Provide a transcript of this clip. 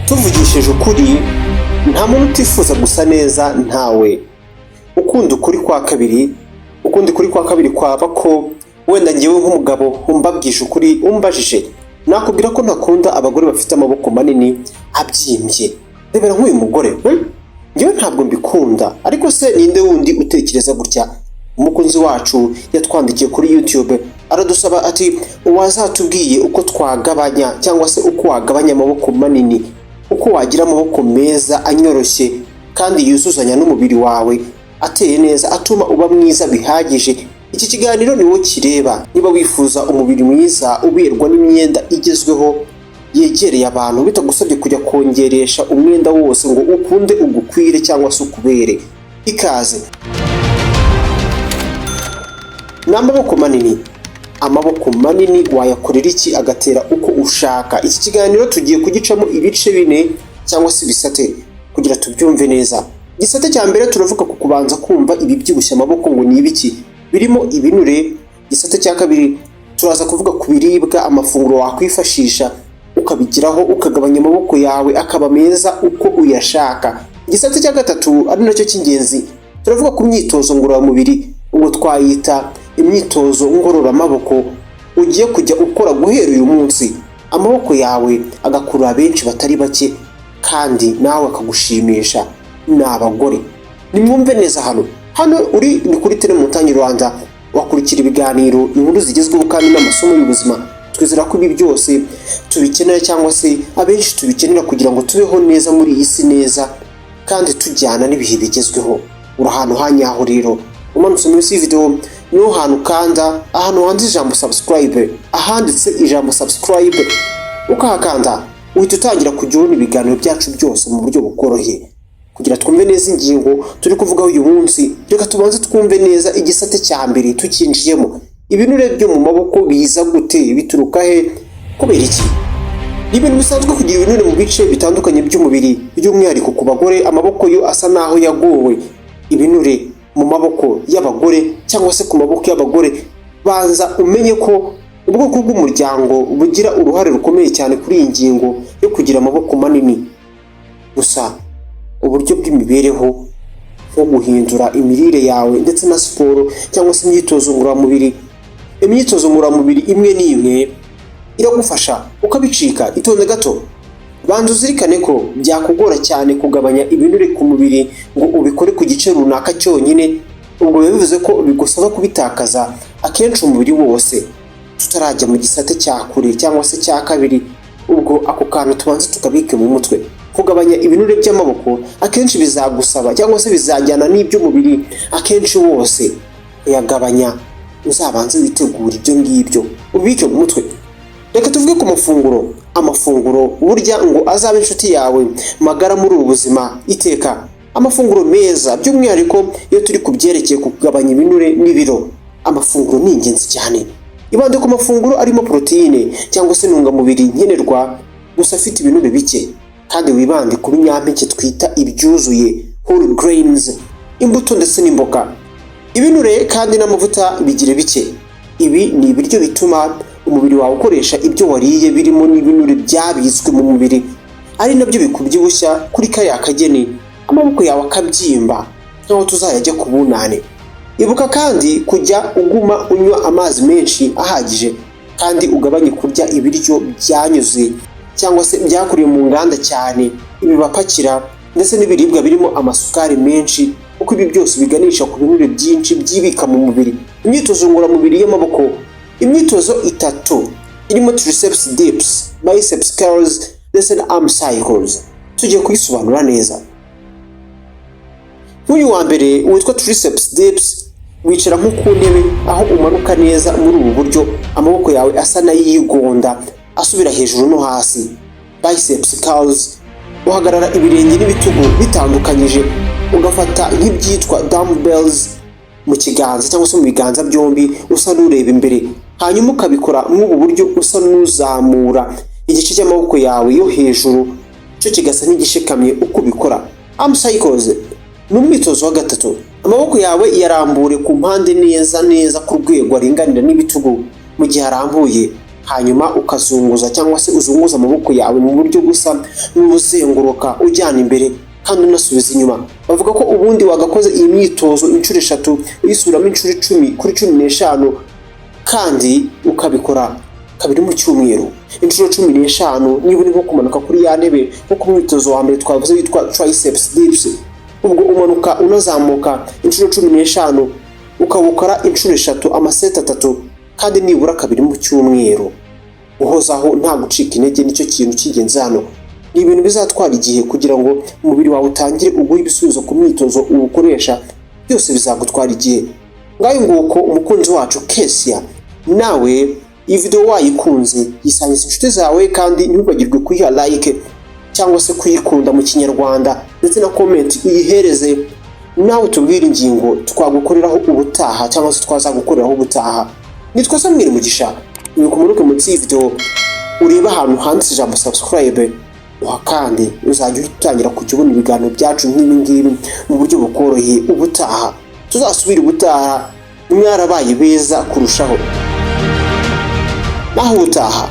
Tuvugishije ukuri, nta muntu utifuza gusa neza. Ntawe ukunda ukuri kwa kabiri. Ukundi kuri kwa kabiri kwaba ko wenda ngewe nk'umugabo umbabwije ukuri, umbajije nakubwira ko ntakunda abagore bafite amaboko manini abyimbye. Rebera nk'uyu mugore, Ngewe ntabwo mbikunda. Ariko se ninde wundi utekereza gutya? Umukunzi wacu yatwandikiye kuri YouTube aradusaba ati: "Wazatubwiye uko twagabanya cyangwa se uko wagabanya amaboko manini, uko wagira amaboko meza anyoroshye kandi yuzuzanya n'umubiri wawe, ateye neza, atuma uba mwiza bihagije." Iki kiganiro ni wowe kireba niba wifuza umubiri mwiza uberwa n'imyenda igezweho yegereye abantu, bitagusabye kujya kongeresha umwenda wose ngo ukunde ugukwire cyangwa se ukubere. Ikaze. Ni amaboko manini. Amaboko manini wayakorera iki agatera uko ushaka? Iki kiganiro tugiye kugicamo ibice bine cyangwa se ibisate kugira tubyumve neza. Igisate cya mbere, turavuga ku kubanza kumva ibibyibushye amaboko ngo ni ibiki birimo ibinure. Igisate cya kabiri, turaza kuvuga ku biribwa, amafunguro wakwifashisha ukabigiraho, ukagabanya amaboko yawe akaba meza uko uyashaka. Igisate cya gatatu, ari nacyo cy'ingenzi, turavuga ku myitozo ngororamubiri, ubwo twayita imyitozo ngororamaboko, ugiye kujya ukora guhera uyu munsi, amaboko yawe agakurura benshi batari bake kandi nawe akagushimisha. Ni abagore, nimwumve neza. Hano uri ni kuri Telemontagne Rwanda, wakurikira ibiganiro, inkuru zigezweho kandi n'amasomo y'ubuzima. Twizera ko ibi byose tubikenera, cyangwa se abenshi tubikenera, kugira ngo tubeho neza muri iyi si neza kandi tujyana n'ibihe bigezweho. Uri ahantu hanyaho rero. Umanutse munsi y'ivideo niho hantu ukanda, ahantu handitse ijambo "subscribe". Ahanditse ijambo "subscribe" ukahakanda, uhita utangira kujya ubona ibiganiro byacu byose mu buryo bukoroheye. Kugira twumve neza ingingo turi kuvugaho uyu munsi, reka tubanze twumve neza igisate cya mbere tukinjiyemo. Ibinure byo mu maboko biza gute? Bituruka he? Kubera iki? Ni ibintu bisanzwe kugira ibinure mu bice bitandukanye by'umubiri, by'umwihariko ku bagore. Amaboko yo asa naho yagowe. Ibinure mu maboko y'abagore cyangwa se ku maboko y'abagore, banza umenye ko ubwoko bw'umuryango bugira uruhare rukomeye cyane kuri iyi ngingo yo kugira amaboko manini. Gusa uburyo bw'imibereho, nko guhindura imirire yawe ndetse na siporo cyangwa se imyitozo ngororamubiri, imyitozo ngororamubiri imwe n'imwe iragufasha ukabicika. Itonde gato, banza uzirikane ko byakugora cyane kugabanya ibinure ku mubiri ngo ubikore ku gice runaka cyonyine. Ubwo biba bivuze ko bigusaba kubitakaza akenshi umubiri wose. Tutarajya mu gisate cya kure cyangwa se cya kabiri, ubwo ako kantu tubanza tukabike mu mutwe. Kugabanya ibinure by'amaboko akenshi bizagusaba cyangwa se bizajyana n'iby'umubiri akenshi wose kuyagabanya. Uzabanze witegura ibyo ngibyo, ubike mu mutwe. Reka tuvuge ku mafunguro. Amafunguro burya ngo azabe inshuti yawe magara muri ubu buzima iteka. Amafunguro meza, by'umwihariko iyo turi ku byerekeye kugabanya ibinure n'ibiro, amafunguro ni ingenzi cyane. Ibande ku mafunguro arimo poroteyine cyangwa se intungamubiri nkenerwa, gusa afite ibinure bike, kandi wibande ku binyampeke twita ibyuzuye, whole grains, imbuto ndetse n'imboga. Ibinure kandi n'amavuta bigire bike. Ibi ni ibiryo bituma umubiri wawe ukoresha ibyo wariye birimo n'ibinure byabitswe mu mubiri, ari nabyo bikubyibushya kuri kariya kageni, amaboko yawe akabyimba nk'aho tuzayajya ku bunane. Ibuka kandi kujya uguma unywa amazi menshi ahagije, kandi ugabanye kurya ibiryo byanyuze cyangwa se byakuriye mu nganda cyane, ibibapakira, ndetse n'ibiribwa birimo amasukari menshi, kuko ibi byose biganisha ku binure byinshi byibika mu mubiri. Imyitozo ngororamubiri y'amaboko, imyitozo itatu irimo triceps dips, biceps curls ndetse na arm cycles, tugiye kuyisobanura neza. Nk'uyu wa mbere witwa triceps dips, wicara nko ku ntebe aho umanuka neza muri ubu buryo, amaboko yawe asa n'ayigonda asubira hejuru no hasi. Biceps curls, uhagarara ibirenge n'ibitugu bitandukanyije, ugafata nk'ibyitwa dumbbells mu kiganza cyangwa se mu biganza byombi, usa n'ureba imbere, hanyuma ukabikora mw'ubu buryo usa n'uzamura igice cy'amaboko yawe yo hejuru, cyo kigasa n'igishikamye uko ubikora. Arm cycles ni umwitozo wa gatatu. Amaboko yawe yarambure ku mpande neza neza ku rwego aringanira n'ibitugu. Mu gihe arambuye, Hanyuma ukazunguza cyangwa se uzunguza amaboko yawe mu buryo busa n'ubuzenguruka, ujyana imbere kandi unasubiza inyuma. Bavuga ko ubundi wagakoze iyi myitozo inshuro 3, uyisubiramo inshuro 10 kuri 15, kandi ukabikora kabiri mu cyumweru, inshuro 15. Niba uri nko kumanuka kuri ya ntebe, nko ku mwitozo wa mbere twavuze witwa triceps dips, ubwo umanuka unazamuka inshuro 15, ukawukora inshuro 3, amaseti 3, kandi nibura kabiri mu cyumweru, uhozaho nta gucika intege. Nicyo kintu cy'ingenzi hano. Ni ibintu bizatwara igihe kugira ngo umubiri wawe utangire uguhe ibisubizo ku myitozo uwukoresha. Byose bizagutwara igihe. Ngayo nguko, umukunzi wacu Kesia. Nawe iyi video wayikunze, yisangiza inshuti zawe, kandi ntiwibagirwe kuyiha like cyangwa se kuyikunda mu Kinyarwanda, ndetse na comment uyihereze. Nawe tubwire ingingo twagukoreraho ubutaha cyangwa se twazagukoreraho ubutaha. Nitwa Samuel Mugisha. Ibuka umanuke munsi y'iyi video, urebe ahantu handitse ijambo "subscribe", uhakande, uzajya uhita utangira kujya ubona ibiganiro byacu nk'ibi ngibi mu buryo bukoroheye. Ubutaha tuzasubire, ubutaha mwarabaye beza kurushaho. Naho ubutaha.